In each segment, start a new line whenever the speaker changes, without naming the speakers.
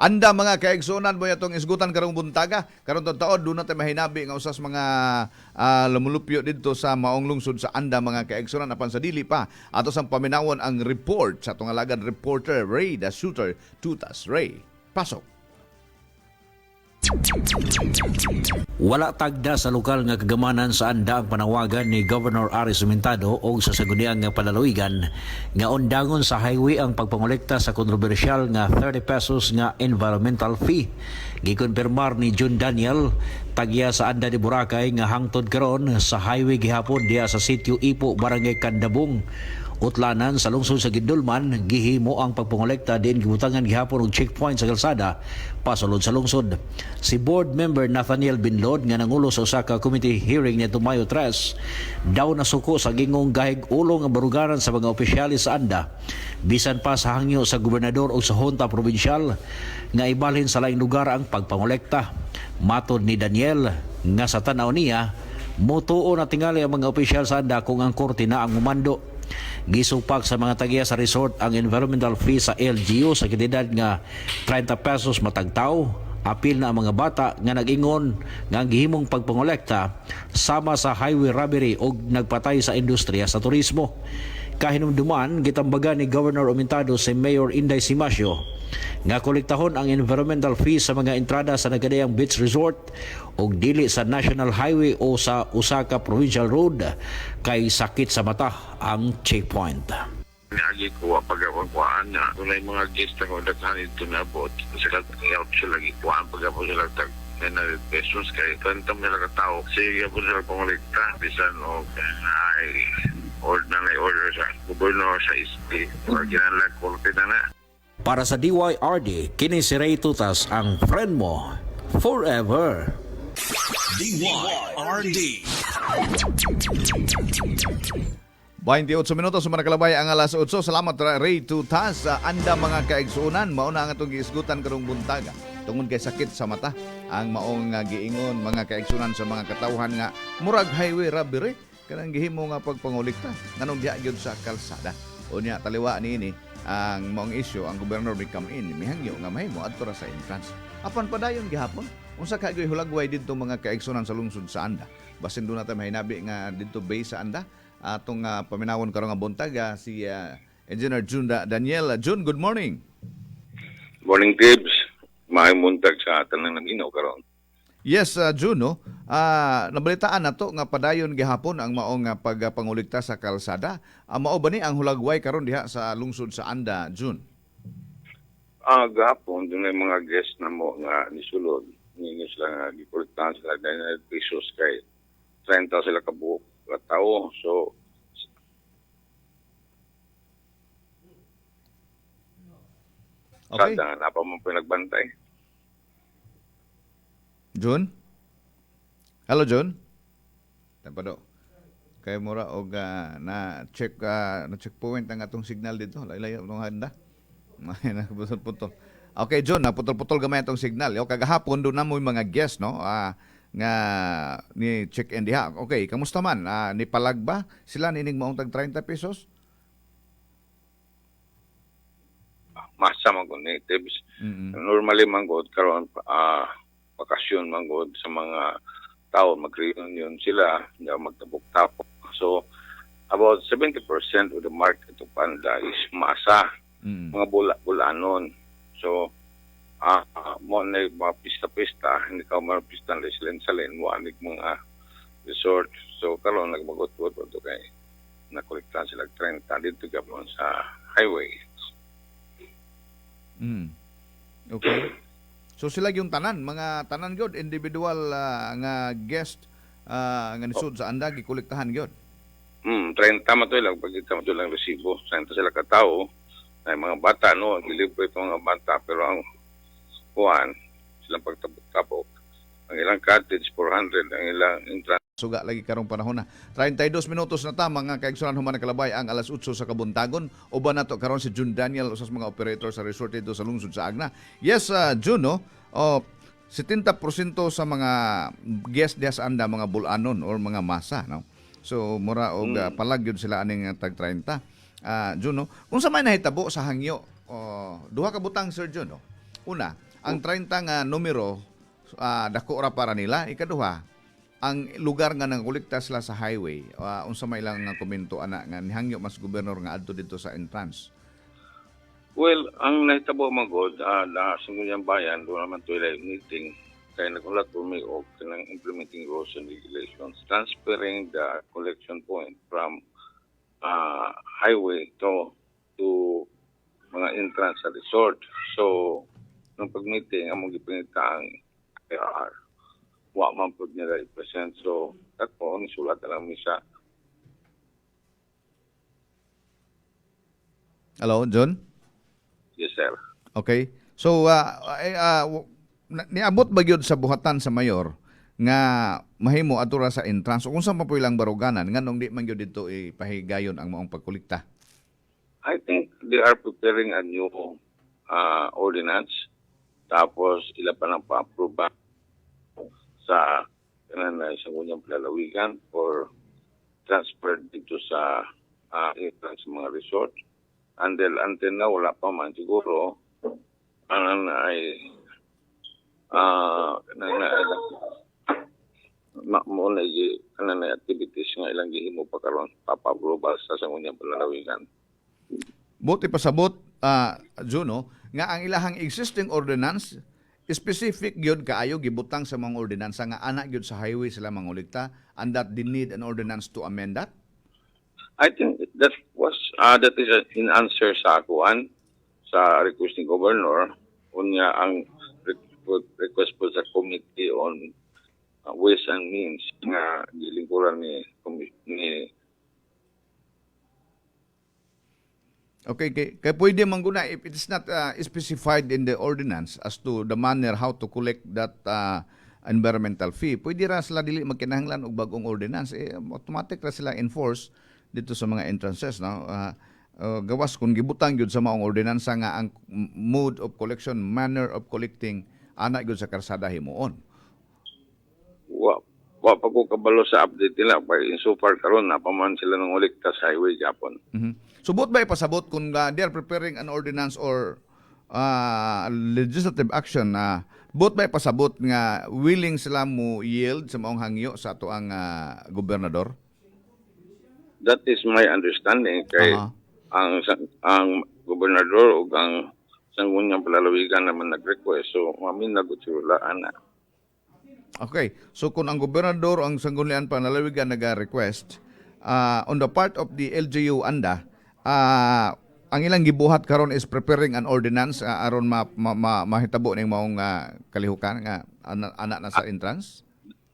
Anda, mga kaigsuonan, mo atong isgutan karong buntaga. Karon taod doon natin mahinabi nga usas mga lumulupyo didto sa maong lungsod sa Anda, mga kaigsuonan, apan sa dili pa ato sang paminawon ang report sa atong alagad reporter Ray the Shooter Tutas. Ray, pasok.
Wala tagda sa lokal nga kagamanan sa Anda ang panawagan ni Governor Aris Sumentado og sa sangguniang nga palalawigan nga undangon sa highway ang pagpangolekta sa kontrobersyal nga 30 pesos nga environmental fee. Gikonfirmar ni June Daniel, tagya sa Anda de Boracay, nga hangtod karon sa highway gihapon diha sa sitio Ipo, Barangay Kandabong, Utlanan sa lungsod sa Guindulman gihimo ang pagpangolekta diin gibutangan gihapon og checkpoint sa kalsada pasulod sa lungsod. Si board member Nathaniel Binlod nga nangulo sa usa ka committee hearing nitong Mayo 3 daw nasuko sa gingong gahig ulo nga baruganan sa mga opisyalis sa Anda bisan pa sa hangyo sa gobernador o sa junta probinsyal nga ibalhin sa laing lugar ang pagpangolekta. Matod ni Daniel nga sa tan-aw niya, mutuo na tingali ang mga opisyal sa Anda kung ang korte na ang mumando. Gisupak sa mga tagya sa resort ang environmental fee sa LGU sa kantidad nga 30 pesos matag tawo. Apil na ang mga bata nga nag-ingon nga ang gihimong pagpangolekta sama sa highway robbery o nagpatay sa industriya sa turismo. Kahinumduman, gitambagan ni Governor Aumentado si Mayor Inday Simasio nga kolektahon ang environmental fee sa mga entrada sa nagkadayang beach resort ug dili sa national highway o sa usa ka provincial road kay sakit sa mata ang checkpoint.
Niagi ko wa pagkakuan na kung mga guest ako daghan ito naabot sila, help sila gikuan pagkapon sila tag 900 pesos kay 20 mil ka tao. Sige po sila pangolekta bisan og ay order na order sa gobernador sa SP or kinahanglan korte na na.
Para sa DYRD, kini si Ray Tutas, ang friend mo forever.
DYRD.
28 minutos sa kalabay ang alas 8. Salamat, Ray Tutas. Anda, mga kaigsuonan, mao na ang atong giisgutan karong buntaga. Tungod kay sakit sa mata ang maong giingon, mga kaigsuonan, sa mga katawhan nga murag highway robbery kanang gihimo nga pagpangulikta nganong diha gyud sa kalsada. Unya taliwa niini ang maong isyu, ang gobernador mi come in, mihangyo nga mahimo adto ra sa entrance. Apan padayon gihapon. Unsa ka gyud hulagway didto, mga kaigsuonan, sa lungsod sa Anda? Basin doon natin mahinabi nga didto base sa Anda atong paminawon karong nga buntag si Engineer June Daniel. June, good morning.
Morning, Tibbs. Maayong buntag sa tanang naginaw karon.
Yes, June, no? Nabalitaan nato nga padayon gihapon ang maong pagpangulikta sa kalsada. Mao ba ni ang hulagway karon diha sa lungsod sa Anda, June?
Gahapon doon mga guest na mo nga nisulod. Ninyo sila nga gikolektahan sila 900 pesos kay 30 sila kabuok ka tao. So Kada na pa mo pinagbantay.
June? Hello, June? Tapado. Kay mura og na check na checkpoint ang atong signal dito. Layo itong handa. May putol-putol. Okay, June, naputol-putol gamay atong signal. Yo kagahapon doon na mo yung mga guest, no? Nga ni check in diha. Okay, kamusta man? Ni palag ba sila nining maong tag 30 pesos?
Masa man gud ni, Tibbs. Normally man gud karon bakasyon man gud sa mga tao, mag-reunion sila, nga magtapok-tapok. So about 70% of the market of Anda is masa, mga bula bulanon. So mo na yung mga pista-pista, hindi ka mga pista na salin-salin, mo anig mga resort. So karon nagmagot-got to kay nakolektahan sila 30 dito gapon sa highway.
Okay. So sila yung tanan, mga tanan gyud individual nga guest nga nisud sa Anda gikolektahan gyud.
30 man to lang pagkita mo to lang resibo. 30 sila katao. Ay mga bata no, gilibre ito mga bata pero ang kuan silang pagtabok-tabok. Ang ilang cottage 400, ang ilang entrance
Suga lagi karong panahon na. 32 minutos na ta, mga kaigsunan, human kalabay ang alas 8 sa kabuntagon. Uban nato karon si June Daniel, usas mga operator sa resort dito sa lungsod sa Agna. Yes, June, no? Oh, 70% sa mga guest diha sa Anda mga bulanon or mga masa, no? So mura og palag yun sila aning tag 30. June, no? Unsa may nahitabo sa hangyo? Oh, duha ka butang, Sir June, no? Una, Ang 30 nga numero dako ra para nila. Ikaduha, ang lugar nga nangkolekta sila sa highway, unsa may ilang nga komento ana nga nihangyo mas gobernador nga adto dito sa entrance?
Well, ang nahitabo man gud na Sangguniang Bayan, duna man to'y meeting kay nagulat mi og kanang implementing rules and regulations transferring the collection point from highway to mga entrance sa resort. So, nung pag-meeting, among gipangita ang IRR. Wa man pud nila i-present. So, ako, nisulat na lang mi sa
Hello, John?
Yes, sir.
Okay. So ay, niabot ba gyud sa buhatan sa mayor nga mahimo adto ra sa entrance o kung sa pa po ilang baruganan, nganong di man gyud dito ipahigayon ang maong pagkolekta?
I think they are preparing a new ordinance. Tapos ila pa nang pa-approve sa kanan na Sangguniang Panlalawigan for transfer dito sa entrance sa mga resort. Until now, wala pa man siguro. Ano na ay kanang na ay mo na kanang na activities nga ilang gihimo pa karon, papa-approval sa Sangguniang Panlalawigan.
Buti pasabot, Juno, nga ang ilahang existing ordinance specific gyud kaayo, gibutang sa mga ordinansa nga ana gyud sa highway sila mangolekta, and that they need an ordinance to amend that.
I think that is in answer sa kuan, sa request ni governor, unya ang request po sa Committee on Ways and Means nga gilingkuran ni
Okay, kay pwede man guna if it's not specified in the ordinance as to the manner how to collect that environmental fee. Pwede ra sila dili magkinahanglan og bagong ordinance. Eh, automatic ra sila enforce dito sa mga entrances, no? Gawas kung gibutang gyud sa maong ordinansa nga ang mode of collection, manner of collecting ana gyud sa karsada himuon.
Wa pa ko kabalo sa update nila kay in so far karon na pa man sila nangolekta sa highway gyapon.
So buot ba ipasabot kung they are preparing an ordinance or legislative action na, buot ba ipasabot nga willing sila mo yield sa maong hangyo sa ato ang gobernador?
That is my understanding kay ang gobernador ug ang Sangguniang Panlalawigan naman nag-request, so mamin na sila ana.
Okay. So kung ang gobernador ang Sangguniang Panlalawigan naga-request on the part of the LGU Anda, ang ilang gibuhat karon is preparing an ordinance aron mahitabo ning maong kalihukan nga ana na sa entrance.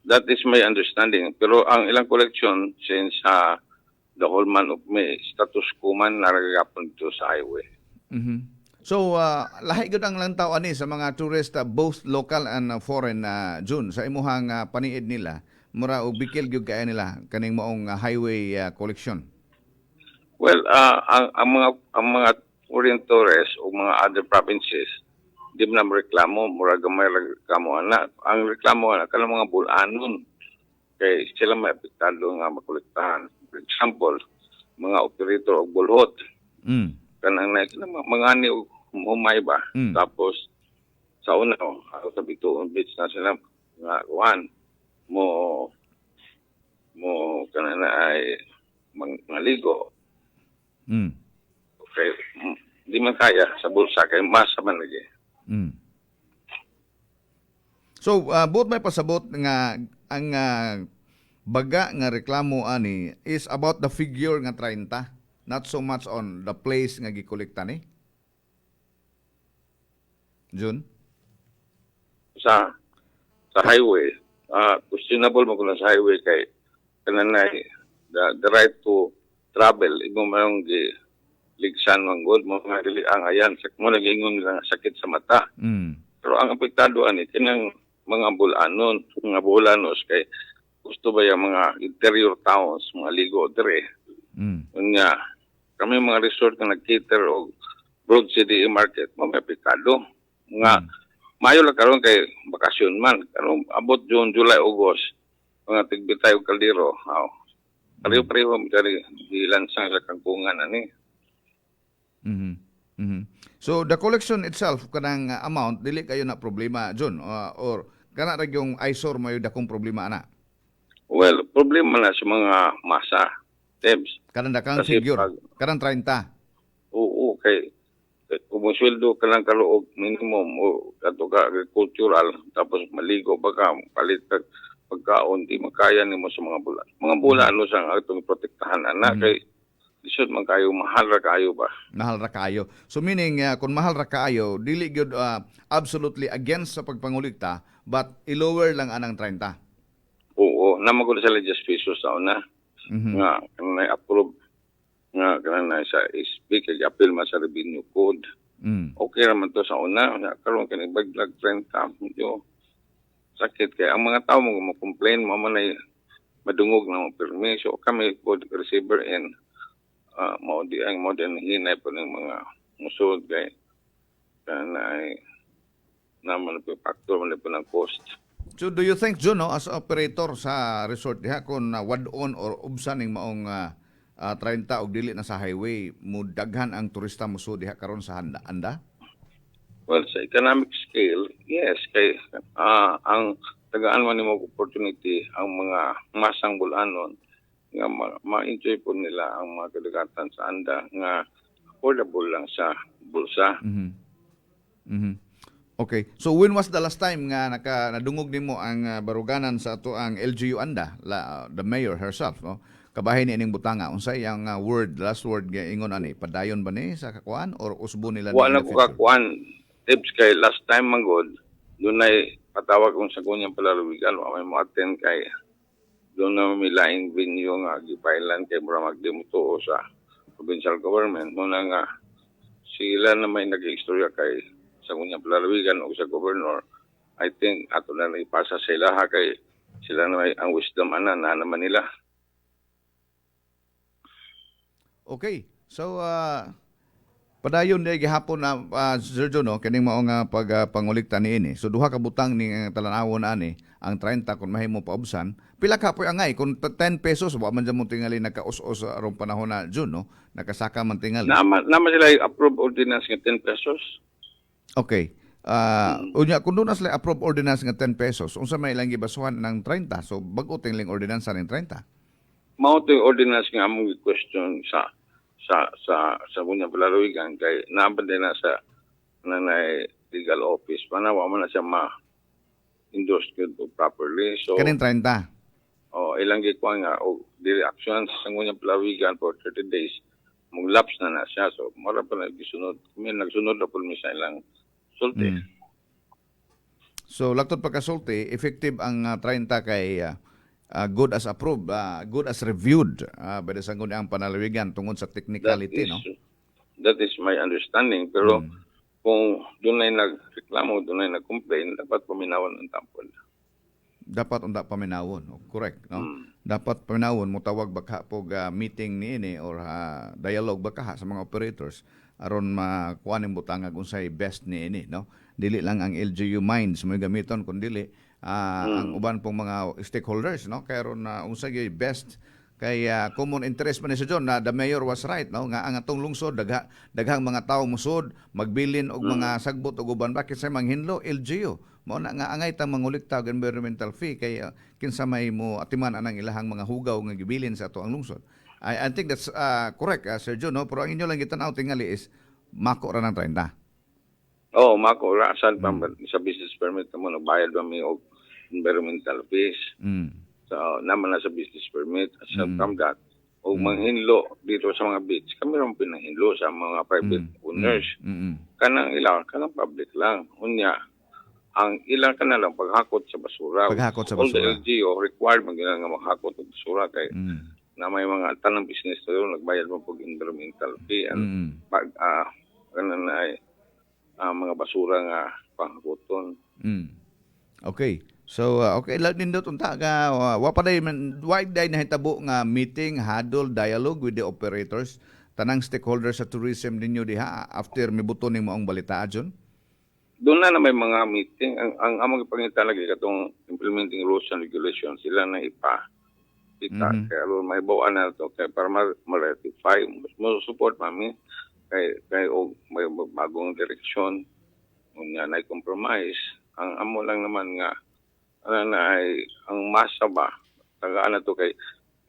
That is my understanding. Pero ang ilang collection since the whole month of May, status quo man naa ra gihapon dito sa highway.
So, lahi gyud ang lantaw ani sa mga turista, both local and foreign, June, sa imuhang paniid nila. Mura og bikil gyud kaya nila kaning maong highway collection.
Well, ang mga foreign tourists o mga other provinces, di mo na reklamo, mura gamay ra reklamo ana. Ang reklamo ana kanang mga bulanon kay sila may apektado nga makolektahan. For example, mga operator og bulhot kanang na kanang mga ani og humay ba. Tapos sa una, oh, sa Bituon Beach na sila nga kuan mo mo kanang na ay maligo kay di man kaya sa bulsa kay masa man lagi.
So, buot may pasabot nga ang baga nga reklamo ani is about the figure nga 30, not so much on the place nga gikolekta ni. June?
Sa highway, questionable mo kung sa highway kay kananay the right to travel imo mayong gi ligsan man gud mo nga dili ang ayan sa mo nagingon nila nga sakit sa mata, pero ang apektado ani kanang mga bulanon, mga bulanos kay gusto ba yung mga interior towns mga ligo dire. Unya kami mga resort nga nag-cater og broad CDE market mo may apektado nga mayo lang karon kay bakasyon man. Karon abot June, July, August, mga tigbitay og kaldero, aw pareho-pareho diri gilansang sa kangkungan ani.
So the collection itself, kanang amount, dili kayo na problema, John, or kana ra yung eyesore mayo dakong problema ana?
Well, problema na sa mga masa, Tebs.
Kanang dakang
Kasi
figure, kanang 30.
Oo, kay kung mo sweldo ka lang kaluog minimum o kato ka agricultural, tapos maligo pa ka, palit ka pagkaon, di makaya nimo sa mga bulan. Mga bulan ano sa atong protektahan ana kay lisod man kayo, mahal ra kayo ba.
Mahal ra kaayo. So meaning kung mahal ra kaayo, dili gyud absolutely against sa pagpangulikta, but i-lower lang anang 30.
Oo, naman ko sila 10 pesos sa una nga kanang approve nga kanang sa SB kay appeal man sa Revenue Code. Okay raman to sa una, nga karon kani baglag 30, medyo sakit kay ang mga tao mo mo complain mo man ay madungog na mo permiso kami pod receiver and mao di ang mo din hinay po ng mga musod kay kanay naman po factor man po ng cost.
So do you think, John, no, as operator sa resort diha, kung wad-on or ubsan ning maong 30 og dili na sa highway, mo daghan ang turista muso diha karon sa Anda?
Well, sa economic scale, yes, kay ang tagaan man nimo og opportunity ang mga masang bulanon nga ma-enjoy po nila ang mga kadagatan sa Anda nga affordable lang sa bulsa.
Okay. So when was the last time nga nadungog nimo ang baruganan sa ato ang LGU Anda, the mayor herself, no? Kabahin ni ining butanga, unsay ang word, last word nga ingon ani? Padayon ba ni sa kakuan or usbo nila ni
Wa
in
na
the
ko
future?
kakuan tips kay last time man gud dunay patawag kong Sangguniang Panlalawigan, wa may mo attend kay doon na may laing venue nga gipailan kay mura magdimutuo sa provincial government mo na nga sila na may nag-istorya kay Sangguniang Panlalawigan o sa governor. I think ato na lang ipasa sa ilaha kay sila na may ang wisdom ana na naman nila.
Okay. So padayon di gihapon na Sir John, no, kining mao nga pag pangulikta niini. So duha ka butang ni talanawon ani, ang 30 kung mahimo paubsan. Pila ka poy angay kung 10 pesos? Wa man mo tingali nakaus-os arong panahon na, June, no? Nakasaka man tingali.
Naman sila approve ordinance nga 10 pesos.
Okay. Unya kung doon na sila approve ordinance nga 10 pesos, unsa may ilang gibasuhan ng 30? So bag-o tingling ordinansa ning 30.
Mao to yung ordinance nga among question sa Sangguniang Panlalawigan kay naaban din na sa nanay legal office pa na wa man na siya ma endorse gyud properly, so
Kaning 30.
Oh, ilang gikuha nga og dili action sa Sangguniang Panlalawigan for 30 days, mong lapse na na siya, so mara pa na gisunod kami, nagsunod na po mi sa ilang sulti.
So lagtod pagkasulti, effective ang 30 kay good as approved, good as reviewed by the Sangguniang Panlalawigan tungod sa
That
technicality,
is,
no?
That is my understanding, pero kung doon ay nagreklamo, doon ay nag-complain, dapat paminawan ng tampol.
Dapat unda paminawon, oh, correct, no? Dapat paminawon, mutawag baka pog meeting niini or dialogue baka sa mga operators aron makuha ning butangag unsay best niini, no? Dili lang ang LGU minds mo gamiton kun dili ang uban pong mga stakeholders, no? Kay aron na unsay gyud best kay common interest man ni Sir John na the mayor was right, no, nga ang atong lungsod daghang mga tawo musod magbilin og mga sagbot og uban, bakit sa manghinlo LGU? Mao na nga angay ta mangulikta og environmental fee kay kinsa may mo atiman anang ilahang mga hugaw nga gibilin sa ato ang lungsod. I think that's correct, Sir John, no? Pero ang inyo lang gitan-aw tingali is mako ra ng 30.
Oo, mako ra aside pa sa business permit mo, nagbayad ba mi og environmental fees. So, naman na sa business permit, aside from that, og manghinlo dito sa mga beach, kami rin pinahinlo sa mga private owners. Kanang ilang, kanang public lang. Unya, ang ilang ka na lang paghakot sa basura.
Paghakot sa
All the
basura.
LGU required man gina nga maghakot og basura kay na may mga tanang business to nagbayad mo pag environmental fee and pag kanan na ay mga basura nga panghakoton.
Okay. So okay lang nindot unta ka wa pa day man wa day nahitabo nga meeting, huddle, dialogue with the operators, tanang stakeholders sa tourism ninyo diha after mibuto ning maong balita, John?
Doon na na may mga meeting ang among gipangita lagi katong implementing rules and regulations sila na ipa kita kaya aron may bawaan na to kay para ma-ratify mo support mami. Kay kay og may bagong direksyon, unya na compromise. Ang amo lang naman nga ano na ay ang masa ba, tagaan na to kay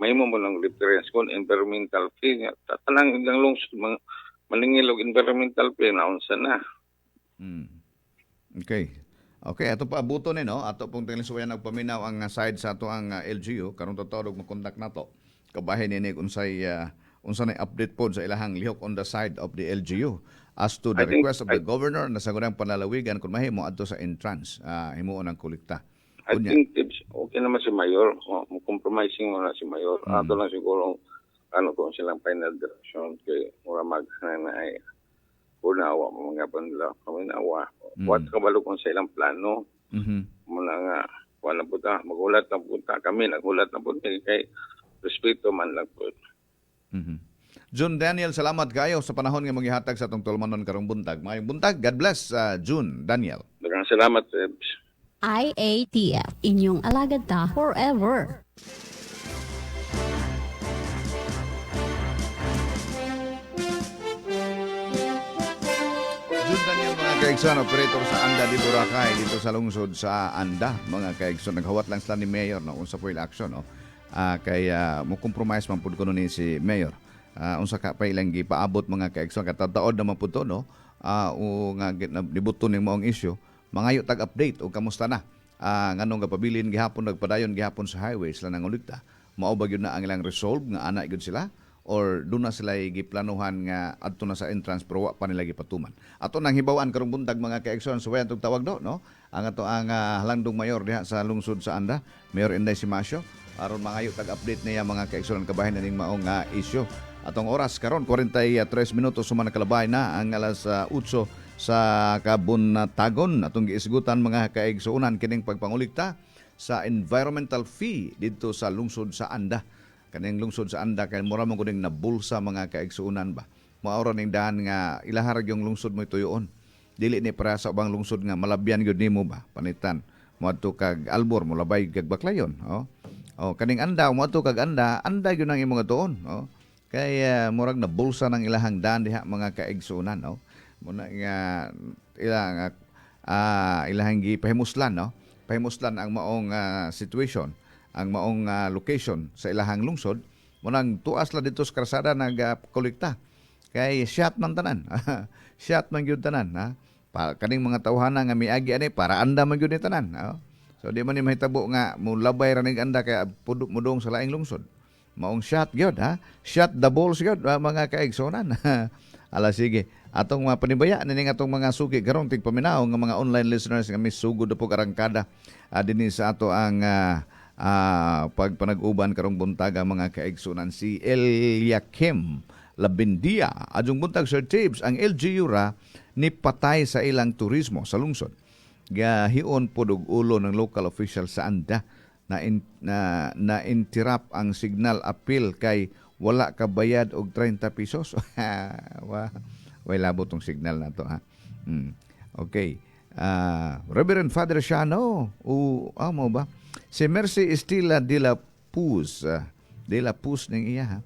may mo lang reference kung environmental fee nga tatanang ilang lungsod mga maningil og environmental fee na unsa na.
Okay. Okay, ato pa abuto ni, no. Ato pong tinglisuwayan nagpaminaw ang side sa ato ang LGU karon totoo og makontak nato. Kabahin nini kung unsay unsa nay update pod sa ilahang lihok on the side of the LGU as to the
I think
request of the governor na sa Sangguniang Panlalawigan kung mahimo adto sa entrance himuon ang kolekta.
I
Unya.
think tips okay naman si Mayor, mo compromising mo na si Mayor. Ato lang siguro ano kung silang final direction kay mura mag na ay una wa mo mga panla kami na wa wat kabalo kung sa ilang plano. Muna nga wala po ta magulat na po ta kami, nagulat na po kay kay respeto man lang po.
June Daniel, salamat kayo sa panahon nga magihatag sa atong tulumanon karong buntag. Maayong buntag. God bless, June Daniel.
Daghang salamat, Tips.
IATF, inyong alagad ta forever.
June Daniel, mga kaigsoon, operator sa Anda di Boracay dito sa lungsod sa Anda, mga kaigsoon. Naghawat lang sila ni Mayor, no, unsa po action, no. Kay mo compromise man pud kuno ni si Mayor. Unsa ka pa ilang gipaabot, mga kaigsoon, katataod naman pud to, no. O nga nibuto ning maong issue, mangayo tag update og kamusta na. Nganong gapabilin gihapon, nagpadayon gihapon sa highway sila nangolekta. Mao ba gyud na ang ilang resolve nga ana gyud sila or doon na sila giplanuhan nga adto na sa entrance pero wa pa nila gipatuman? Ato nang hibaw-an karong buntag, mga kaigsoon, suwayan tong tawag do, no, ang ato ang halangdong mayor diha sa lungsod sa Anda, Mayor Inday Simasio, aron mangayo tag update niya, mga kaigsoon, kabahin ning maong issue. Atong oras karon 43 minutos human nakalabay na ang alas 8 sa kabuntagon. Atong giisgutan, mga kaigsuonan, kining pagpangulikta sa environmental fee didto sa lungsod sa Anda. Kaning lungsod sa Anda kay mura man kuning nabulsa, mga kaigsuonan ba. Mao ra ning daan nga ilahar yung lungsod mo tuyoon. Dili ni para sa ubang lungsod nga malabyan gyud nimo ba panitan. Moadto kag Albor, molabay kag Baclayon, oh. Oh, kaning Anda, moadto kag Anda, Anda gyud ang imong tuon, oh. Kay murag na bulsa ng ilahang daan diha, mga kaigsuonan, no. Muna nga ilang ilahang gipahimuslan, no. Pahimuslan ang maong situation, ang maong location sa ilahang lungsod. Munang tuas la dito sa karsada nagkolekta. Kay shot man tanan. Shot man gyud tanan, ha. Pa, kaning mga tawhana nga miagi ani para Anda man gyud ni tanan. Oh. So di man ni mahitabo nga mulabay ra ning Anda kay pudok mudong sa laing lungsod. Maong shot gyud, ha. Shot the balls gyud, mga kaigsonan. Ala sige. Atong mga panibaya nining atong mga suki karong tigpaminaw nga mga online listeners nga misugod na pug arangkada dinhi sa ato ang pagpanag-uban karong buntaga, mga kaigsunan, si Eliakim Labindia. Adjong buntag, Sir Tibbs, ang LGU ra ni patay sa ilang turismo sa lungsod. Gahion pod og ulo ng local official sa Anda na interrupt ang signal appeal kay wala ka bayad og 30 pesos. Wa way labot tong signal na to, ha. Okay. Reverend Father Shano, o amo ba? Si Mercy Estela de la Puz, de la Puz ning iya, ha.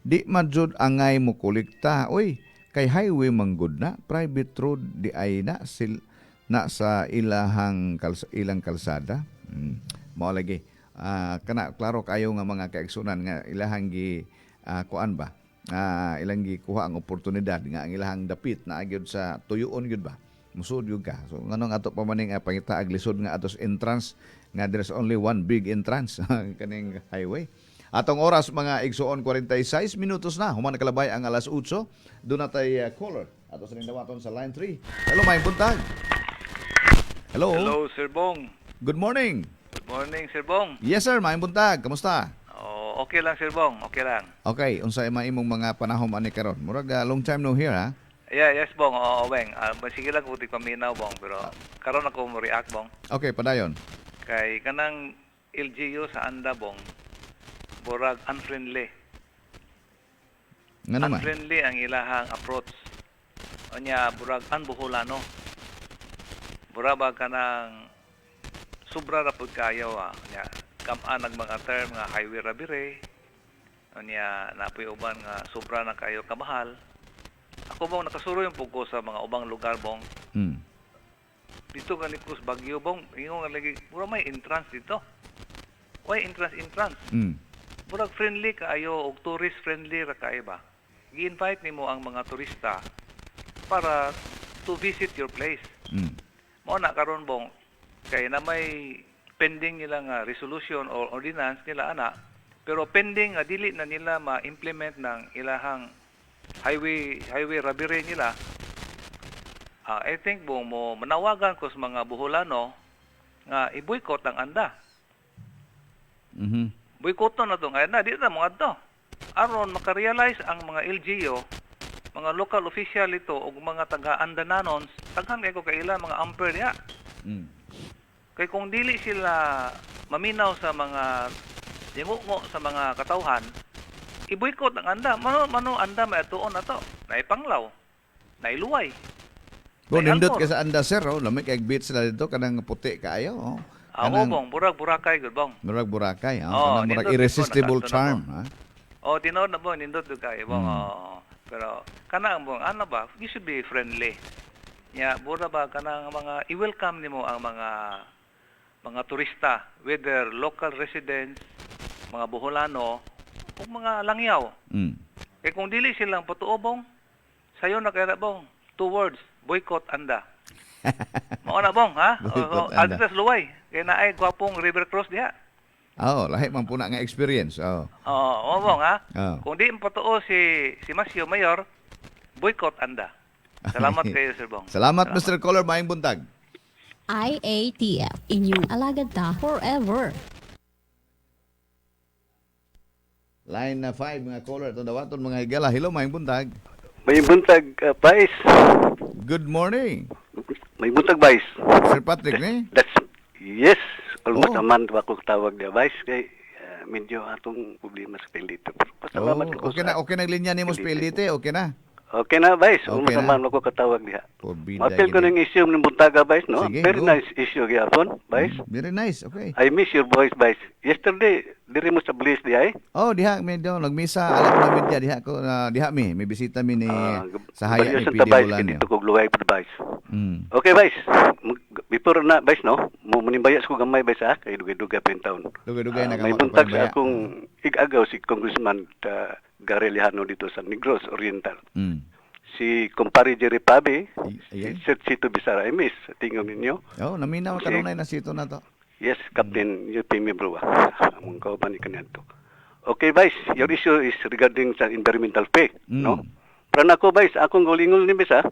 Di man jud angay mo kolekta, oy, kay highway manggod na, private road di ay na sil na sa ilang kalsada. Mao lagi. Kana klaro kayo nga, mga kaigsunan, nga ilahang gi kuan ba? Ilang gikuha ang oportunidad nga ang ilahang dapit na gyud sa tuyuon gyud ba. Musud gyud ka. So nganong ato pa maning pangita ag lisod nga atos entrance nga there's only one big entrance kaning highway. Atong oras, mga igsuon, 46 minutos na human nakalabay ang alas 8. Doon natay caller. Ato sa dawaton sa line 3. Hello, may buntag. Hello.
Hello, Sir Bong.
Good morning.
Good morning, Sir Bong.
Yes sir, may buntag. Kamusta?
Oh, okay lang, Sir Bong. Okay lang.
Okay, unsa may imong mga panahom ani karon? Murag long time no hear, ha?
Yeah, yes, Bong. Oo, Weng. Sige lang kung di paminaw, Bong. Pero karon ako mo react, Bong.
Okay, padayon.
Kay kanang LGU sa Anda, Bong. Borag unfriendly.
Nga naman.
Unfriendly ang ilahang approach. Unya, burag unbuholano. Bura ba kanang sobra ra pud kayo, ah. Unya, kam-an nag mga term nga highway ra bire. Unya, napoy uban nga sobra na kayo kamahal. Ako, Bong, nakasuroy yung ko sa mga ubang lugar, Bong. Dito gani ko sa Baguio, Bong, ingon nga lagi, mura may entrance dito. Why entrance entrance? Murag friendly kaayo og tourist friendly ra kaayo ba? Gi-invite nimo ang mga turista para to visit your place. Mao na karon, Bong, kay na may pending nila nga resolution or ordinance nila ana, pero pending nga dili na nila ma-implement ng ilahang highway highway robbery nila. I think, Bong, mo manawagan ko sa mga Boholano nga i-boycott ang Anda. Boycotton na to nga na di na mga to. Aron makarealize ang mga LGU, mga local official ito ug mga taga Andananons, daghan kay ko kaila mga ampere diha. Kay kung dili sila maminaw sa mga dingungo sa mga katawhan, i-boycott ang Anda. Mano mano Anda maatuon na to. Naipanglaw, nailuway.
Bro,
Ay,
nindot
Alcor.
kay sa Anda, sir, oh. Lami kay beach sila dito, kanang puti kaayo, oh.
Ako,
Kanang
Bong, burag Boracay gud, Bong.
Murag Boracay, oh.
Oo,
Kanang murag
nindot
irresistible
ko, nakaadto na
charm, ha?
Oh, tinuod na, Bong, nindot gud kayo, Bong. Oo. Pero kana ang, Bong, ano ba? You should be friendly. Ya, bura ba kanang mga i-welcome nimo ang mga turista, whether local residents, mga Boholano o mga langyaw. Kay kung dili silang patuo, Bong, sayo na kaya, Bong. Two words, boycott Anda. Mao na, Bong, ha?
Boycott
Oo,
Anda.
adto sa Luway. Kay naay gwapong river cross diha.
Oo, lahi man po na nga experience. Oh.
Oo, oh, Bong, ha?
Oo.
Kung di mapatuo si si Masyo Mayor, boycott Anda. Salamat kayo, Sir Bong.
Salamat, Mr. Caller. Maayong buntag.
IATF, inyong alagad ta forever.
Line na 5, mga caller. Itong dawaton, mga higala. Hello, maayong buntag.
May buntag, Vice.
Good morning.
May buntag, Vice.
Sir Patrick, ni?
That's, yes. Almost
Oh.
a month ako tawag niya, Vice. Kay, medyo atong problema sa PLDT. Pero pasalamat
Oh,
ko
okay na, okay na linya nimo sa PLDT, okay na.
Okay na, Vice.
Okay
Almost
na.
a month ako katawag niya.
Porbida
Mapil ko
gini.
ng issue ng buntaga, Vice, no?
Sige,
Very
go.
nice issue gyapon, Vice.
Very nice, okay.
I miss your voice, Vice. Yesterday, diri mo sa Bliss di ay?
Oh, diha medyo nagmisa alam na media diha ko na diha mi, may bisita mi ni sa haya ni
Santa
PD
Vice, kay
Bolanyo.
dito kog luway po, Vice. Okay, Vice. Before na, Vice, no? Mo munimbaya ko gamay, Vice, ha? Kay dugay-dugay pa yung taon.
Dugay-dugay na
May
kamo
buntag sa
kapanimbaya.
akong igagaw si Congressman Gary Lejano dito sa Negros Oriental. Si kumpare Jerry Pabe, si
Ayan.
Sir Chito Bisara Emis, sa tingog ninyo.
Oh, naminaw kanunay na sito na to.
Yes, Captain UP member wa. Among kauban ni kaniadto. Okay, Vice, your issue is regarding sa environmental fee, no? Pero nako, Vice, akong gulingol ni Vice, ha?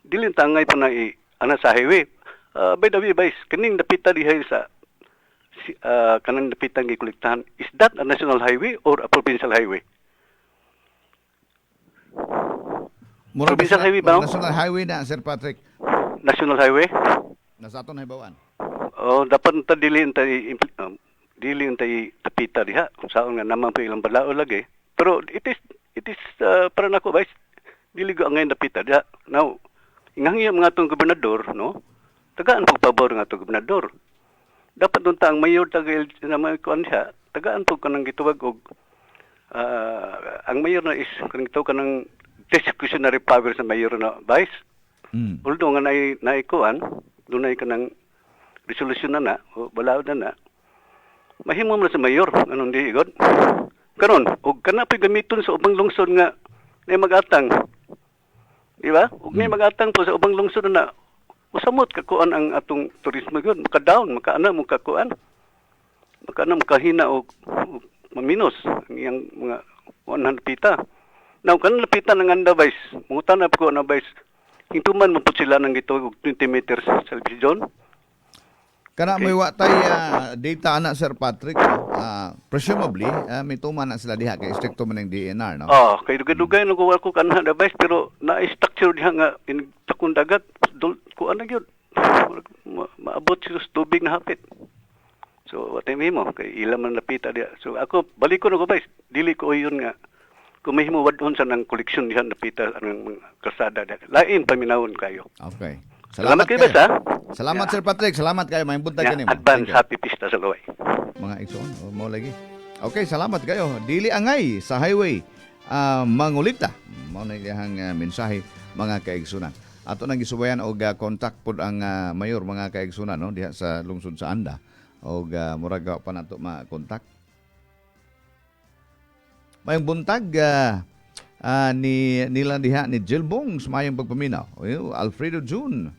Dili tangay pa na i ana sa highway. By the way, Vice, kaning dapita dihay sa si, kanang dapitan gikolektahan, is that a national highway or a provincial highway?
Murag
Provincial highway ba, oh?
National highway na, Sir Patrick.
National highway?
Nasa aton hibawan.
Oh, dapat ta dili ta dili ta tapita diha kung saan nga naman pa ilang balao lagi. Pero it is para nako, Vice, dili ko angay dapita diha. Now, ingahangya mga atong gobernador, no? Tagaan pag pabor nga atong gobernador. Dapat doon ta ang mayor taga na may kuan diha, tagaan pug kanang gituwag og ang mayor na is kanang gitawag kanang discretionary power sa mayor na, Vice. Although nga naay naikuan, dunay kanang resolusyon na na, o balaod na na, mahimo man sa mayor, anong di igod. Karon, og kana pa gamiton sa ubang lungsod nga na magatang. Di ba? Ug may magatang po sa ubang lungsod na usamot kakuan ang atong turismo gyud, maka-down, makaana mo kakuan. Makaana makahina og maminos ang iyang mga 100 pita. Now, kanang lapita ng Anda, Vice, mangutan na ko na, Vice, hintuman mo po sila ng gitawag og 20 meters sa John.
Kana may wa tay data ana, Sir Patrick, no? Presumably may tuman na sila diha kay stricto man ang DENR, no?
Ah, kay dugay-dugay nung kuha ko kanha na, Vice, pero na-structure diha nga in takong dagat dul kuan na gyud. Maabot siya sa tubig na hapit. So, what I mean mo, kay ila man napita diha. So, ako, balik ko na ko, Vice, dili ko yun nga, kung may himuwadon sa nang koleksyon diha napita ang mga kalsada diha. Lain paminawon kayo.
Okay.
Salamat kayo, Vice, ha?
Salamat, Sir Patrick. Salamat kayo. Maayong buntag
Yeah,
kanimo.
advance
Thank you.
happy pista sa luway.
Mga igsoon, oh, mo lagi. Okay, salamat kayo. Dili angay sa highway mangolekta. Mao na iyang mensahe. mga kaigsunan. Ato nang gisubayan og contact pod ang mayor, mga kaigsunan, no, diha sa lungsod sa Anda og murag pa nato ma-contact. Mayong buntag ni nila diha ni Jilbong, mayong pagpaminaw. Oy, Alfredo June.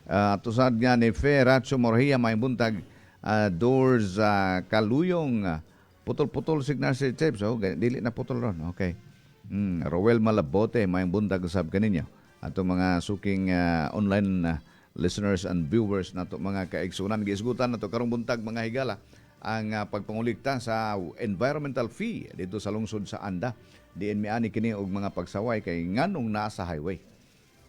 Ato sad nga ni Fe Racho Morhia, mayong buntag. Doors Kaluyong, putol-putol signal si Chips. Oh, dili na putol ron. Okay. Roel Malabote, mayong buntag usab kaninyo. Ato mga suking online listeners and viewers nato, mga kaigsunan, giisgutan nato karong buntag, mga higala, ang pagpangulikta sa environmental fee dito sa lungsod sa Anda. Diin miani kini og mga pagsaway kay nganong naa sa highway.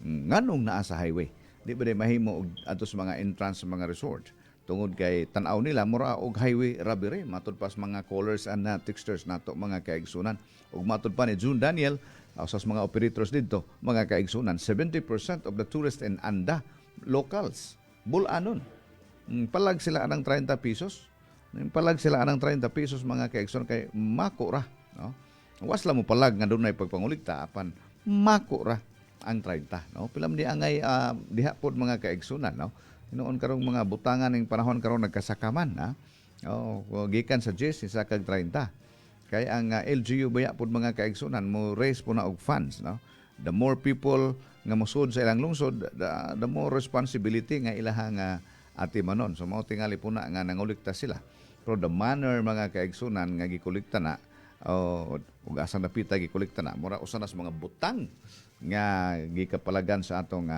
Nganong naa sa highway? Di ba di mahimo og adto sa mga entrance sa mga resort? Tungod kay tan-aw nila mura og highway robbery matud pa sa mga callers and texters nato, mga kaigsunan. Ug matud pa ni June Daniel, sa mga operators didto, mga kaigsunan, 70% of the tourists in Anda locals. Bulanon. Palag sila anang 30 pesos. Palag sila anang 30 pesos, mga kaigsunan, kay mako ra, no? Was lang mo palag nga dunay pagpangulikta apan mako ra ang 30, no? Pila man di angay diha pod, mga kaigsunan, no? Hinuon karong mga butangan ning panahon karon nagkasakaman, ha. Oh, gikan sa 10 isa kag 30. Kay ang LGU baya pod, mga kaigsunan, mo raise po na og funds, no? The more people nga mosud sa ilang lungsod, the more responsibility nga ilahang atimanon. So mao tingali po na nga nangulikta sila. Pero the manner, mga kaigsunan, nga gikulikta na o ug asa napita gikulikta na, mura usa na sa mga butang nga gikapalagan sa atong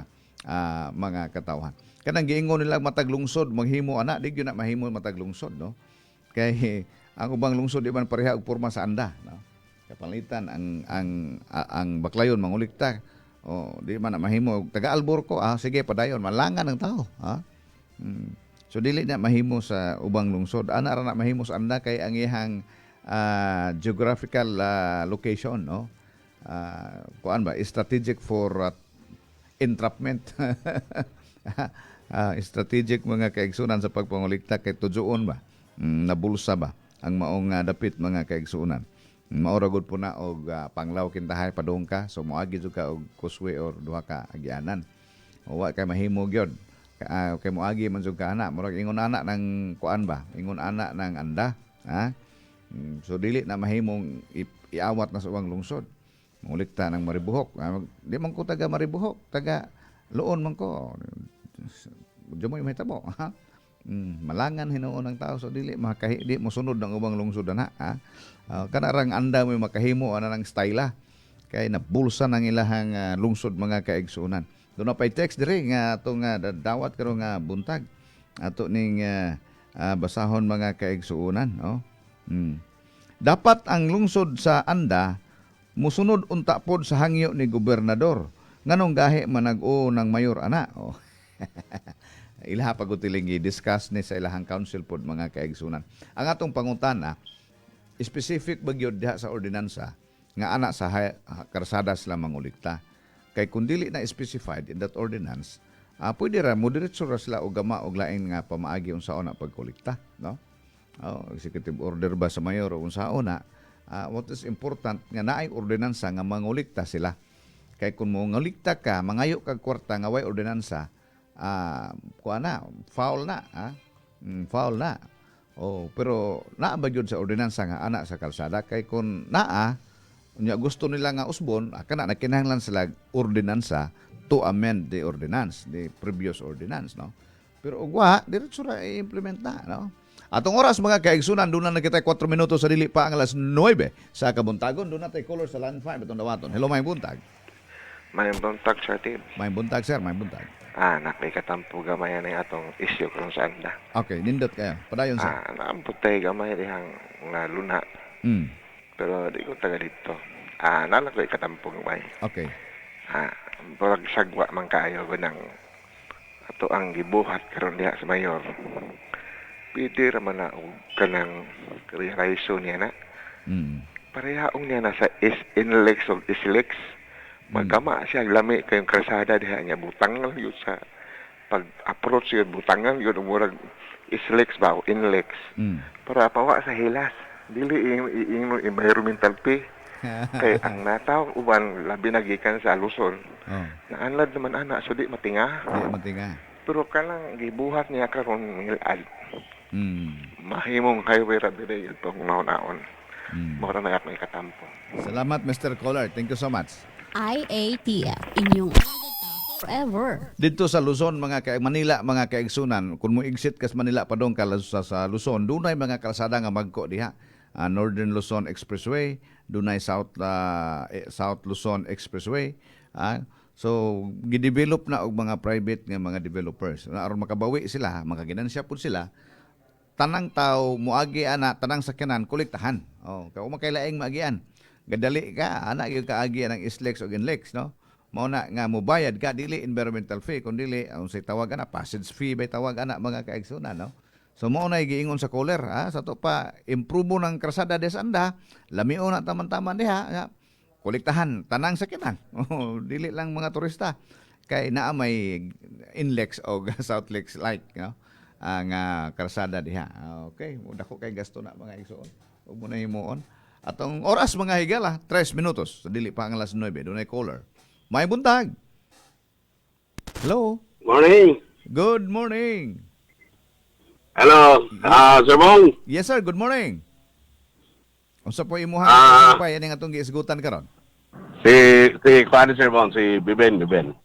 mga katawhan. Kanang giingon nila matag lungsod maghimo ana, di gyud na mahimo matag lungsod, no? Kay ang ubang lungsod di man pareha og porma sa Anda, no? Kapalitan ang Baclayon mangulikta. Oh, di man na mahimo. Taga Albor ko, ah, sige padayon, malangan ang tao, ha? So dili na mahimo sa ubang lungsod. Ana ra na mahimo sa Anda kay ang iyang geographical location, no? Kuan ba, strategic for entrapment. Strategic, mga kaigsunan, sa pagpangulikta kay tujuon ba? Nabulsa ba ang maong dapit, mga kaigsunan? Mao ra gud po na og panglaw kintahay padung ka, so moagi jud ka og causeway or duha ka agianan. Wa kay mahimo gyud. Kay moagi man jud ka ana, murag ingon ana ng kuan ba? Ingon ana ng Anda, ha? So dili na mahimong iawat na sa ubang lungsod. Mangulikta ng Maribojoc. Di man ko taga Maribojoc, taga Loon man ko. Diyan mo yung mahitabo, ha? Malangan hinuon ng tao, so dili makahi di mo sunod ng ubang lungsod na, ha. Kana rang Anda mo makahimo ana ng style kay nabulsa ng ilahang lungsod, mga kaigsuonan. Doon na pay text diri nga atong dawat karon nga buntag. Ato ning basahon, mga kaigsuonan, no? Dapat ang lungsod sa Anda musunod unta pod sa hangyo ni gobernador. Nganong gahi manag-o ng mayor ana? Oh. Ilaha pagutiling i-discuss ni sa ilahang council pod, mga kaigsunan. Ang atong pangutana, specific ba gyud diha sa ordinansa nga ana sa karsada sila mangulikta? Kay kung dili na specified in that ordinance, pwede ra mo diretso ra sila og gama og lain nga pamaagi unsaon na pagkolekta, no? Oh, executive order ba sa mayor o unsaon na? What is important nga naay ordinansa nga mangulikta sila. Kay kung mo ngulikta ka, mangayo kag kwarta nga way ordinansa, kuan na, foul na, ha? Foul na. Oh, pero naa ba gyud sa ordinansa nga ana sa kalsada? Kay kung naa, unya gusto nila nga usbon, kana nakinahanglan sila ordinansa to amend the ordinance, the previous ordinance, no? Pero ug wa, diretso ra i-implement na, no? Atong oras, mga kaigsunan, doon na kita 4 minuto sa dili pa ang alas 9 sa kabuntagon. Doon na tayo caller sa line 5 atong dawaton. Hello, may buntag.
May buntag, Sir Tim.
May buntag, sir, may buntag.
Nakay katampo gamay na atong isyu karon sa Anda.
Okay, nindot kayo. Padayon, sir.
Naambot tayo gamay dihang nga luna. Pero di ko taga dito. Nalak ko katampo gamay. Murag sagwa man kaayo ko ng ato ang gibuhat karon diha sa mayor. Pwede ra man na og kanang raiso niya na. Parehaong niya na sa is NLEX o SLEX. Magkama siya lami kayong kalsada diha niya, butang lang yun sa pag-approach yun, butangan yun murag SLEX ba o NLEX para pawa sa hilas dili ing environmental fee. Kay ang natawag uban labi na gikan sa Luzon. Naanlad naman ana, so di matinga.
Di matinga.
Pero kanang gibuhat niya karon ngilad. Mahimong highway ra dire itong naon-naon. Mao ra na akong ikatampo.
Salamat, Mr. Caller. Thank you so much.
IATF, inyong alagad ta forever.
Dito sa Luzon, mga ka Manila, mga kaigsunan, kung mo exit kas Manila padong ka sa Luzon, dunay mga kalsada nga magko diha. Northern Luzon Expressway, dunay South Luzon Expressway. So gidevelop na og mga private nga mga developers. Na aron makabawi sila, makaginansya pud sila. Tanang tao moagi ana, tanang sakyanan kolektahan. Oh, kay makailaing maagian. Gadali ka ana gyud kaagi ang SLEX o NLEX, no? Mao na nga mobayad ka, dili environmental fee kun dili ang say tawag ana, passage fee bay tawag ana, mga kaigsunan, no? So mao na giingon sa caller, ha, sa to pa improve ng krasada des anda, lamion na taman-taman diha, ha, kolektahan tanang sakyanan. Oh, dili lang mga turista kay naa may NLEX o Southlex like, no? Ang karsada diha. Okay, dako kay gasto na, mga igsoon. Ug mo na himuon. Atong oras, mga higala, 3 minutos. Sa dili pa ang alas 9, dunay caller. May buntag. Hello.
Morning.
Good morning.
Hello, Sir Bong.
Yes sir, good morning. Unsa po imuha pa ini atong giisgutan karon?
Si si kuan, Sir Bong, si Biben, Biben.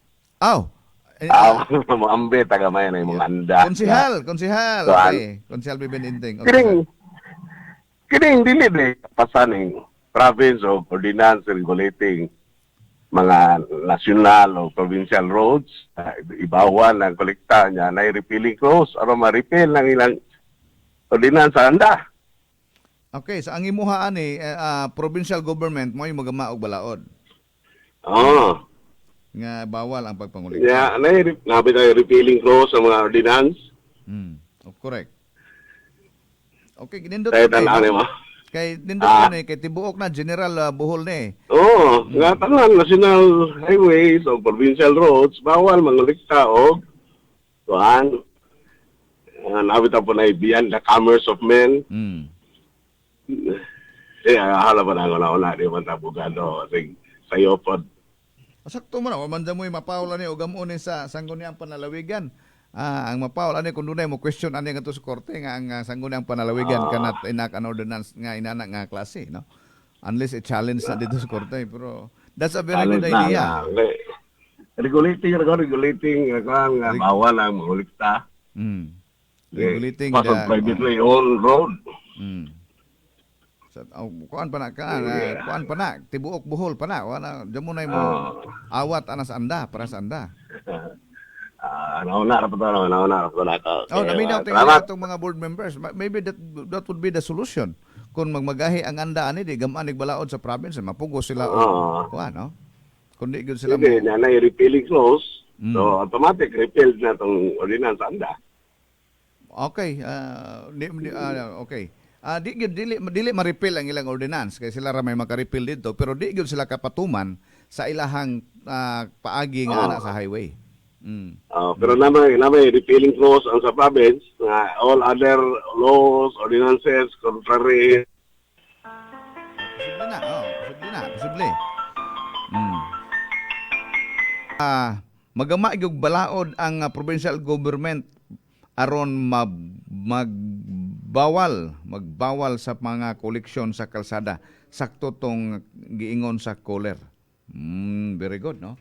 Aw.
Moambe taga may na imong anda.
Konsihal, konsihal.
Kuan.
Okay. Konsihal Biben Inting. Okay,
Kining
sir.
Kining dili de pasaning province o ordinance regulating mga national o provincial roads, ibawal ang kolekta niya na repealing clause aron ma-repeal ang ilang ordinance sa anda.
Okay, so ang imuha ani provincial government mo magama og balaod
Oh.
nga bawal ang pagpangolekta.
Yeah, na nabi tayo repealing clause sa mga ordinance.
Oh, correct. Okay, nindot
Tayo
kay,
tan-aw nimo.
Kay nindot ni kay tibuok na general Bohol ni.
Oo, nga tanan national highways o provincial roads bawal mangolekta og kuan. Nabi ta po na beyond the commerce of men. Eh, hala pa na ako na di man ta abogado sig sayo pod.
Sakto man, wa man mo'y mapawla ni og gamo ni sa Sangguniang Panlalawigan. Ang mapawla ni kung dunay mo question ani ngadto sa korte nga ang Sangguniang Panlalawigan cannot enact an ordinance nga inana nga klase, no? Unless i-challenge na dito sa korte, pero that's a very good
Challenge na,
idea.
na. Regulating nga nga bawal ang mangolekta.
Regulating
Pasok privately owned road.
Sa oh, kuan pa na ka, kuan pa na, tibuok Bohol pa na, wala diyan mo na mo awat anas anda para sa anda.
Nauna ra pa to, nauna ra pa to na ako.
Oh,
Okay,
naminaw
salamat.
tingnan atong mga board members. Maybe that that would be the solution. Kung magmagahi ang anda ani di gamaan ig balaod sa province, mapugos sila og kuan, no? Kung di gyud sila
Sige,
mo.
na na repealing clause. So automatic repealed na tong ordinance anda.
Okay, okay. Di gyud dili dili ma-repeal ang ilang ordinance kay sila ra may maka-repeal dito, pero di gyud sila kapatuman sa ilahang paagi nga ana sa highway.
Pero namay repealing clause ang sa province nga all other laws, ordinances contrary.
Posible na, oh, posible na, posible. Magama gyud balaod ang provincial government aron magbawal magbawal sa mga koleksyon sa kalsada. Sakto tong giingon sa caller. Very good, no?